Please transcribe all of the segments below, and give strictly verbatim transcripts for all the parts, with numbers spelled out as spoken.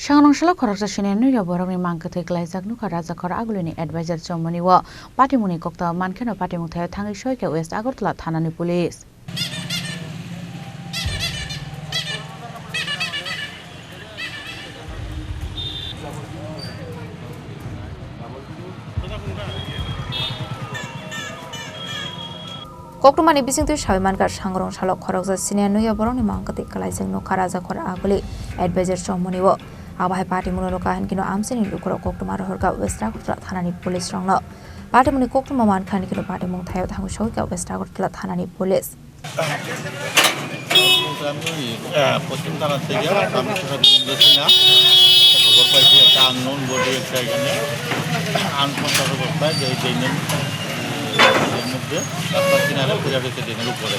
Sangrong salo khoroksa senior nukya borokni mang kwthwi kwlaijak nukha Rajakhor Agulini advisor chomoni o. Patimungni koktwma mankheno patimung thaio thangwi soikha West Agartala thanani police. Koktwmani bisingtwi sawi mankha, sangrong salo khoroksa senior nukya borokni mang kwthwi kwlaijak nukha Rajakhor Aguli advisor chomoni o. Abo hai patimungno nukha hinkhe no amchaini lukurok koktwma rohorkha West Agartala thanani police rokno. Patimungni koktwma mankha hinkhe no patimung thaio thangwi soikha West Agartala thanani police. আমি ওই, আহ, পশ্চিম থানা থেকে রামকৃষ্ণ গোবিন্দ সিনহা একটা খবর পাইছি, একটা unknown body একটা এখানে আনপঞ্চাশ অবস্থায় যে ড্রেনের, ড্রেনের মধ্যে রাস্তার কিনারে পড়ে রয়েছে, ড্রেনের উপরে।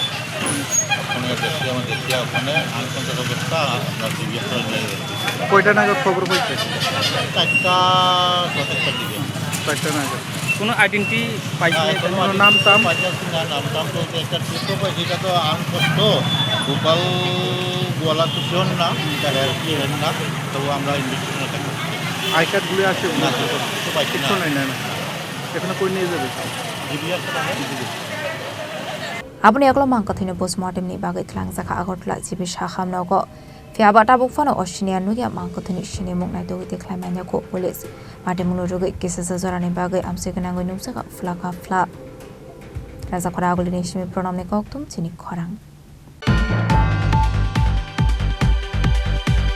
ওখানে দেখছি, আমার দেখছি ওখানে আনপঞ্চাশ অবস্থা, আপনার জিবি হাসপাতাল নিয়ে গেছে। কয়টা নাগাদ খবর পাইছে? চারটা দশের দিকে। চারটা নাগাদ। কোনো আইডেন্টি পাইছেন? হ্যাঁ, কোনো কোনো আইডেন্টি নাম টাম? পাইছি না, নাম টাম বলতে একটা টিপ তো পাইছি, এটা তো আনসত্য, গোপাল গোয়ালা কিছু হন না, তারা আর কি হন না, তবু আমরা ইনভেস্টিগেশন করছি। আই কার্ডগুলি আছে? না, কিছু পাইছি না। কিচ্ছু নাই, না, না। এখানে কই নিয়ে যাবে? জিবি আছে না? Aboni yagulo mang kwthwino postmortemni bagwi twlangjakha Agartala G B saha hamnogo. Phiya ba tabuk phano o senior nukya mang kwthwini sinimung naitugwi tikhlai manya kho police. Patimungno rwgwi kisasa jorani bagwi amchai gwnangwi nukjakha phlaka phla. Rajakhor Agulini simi Pranamni kokthum chini khorang.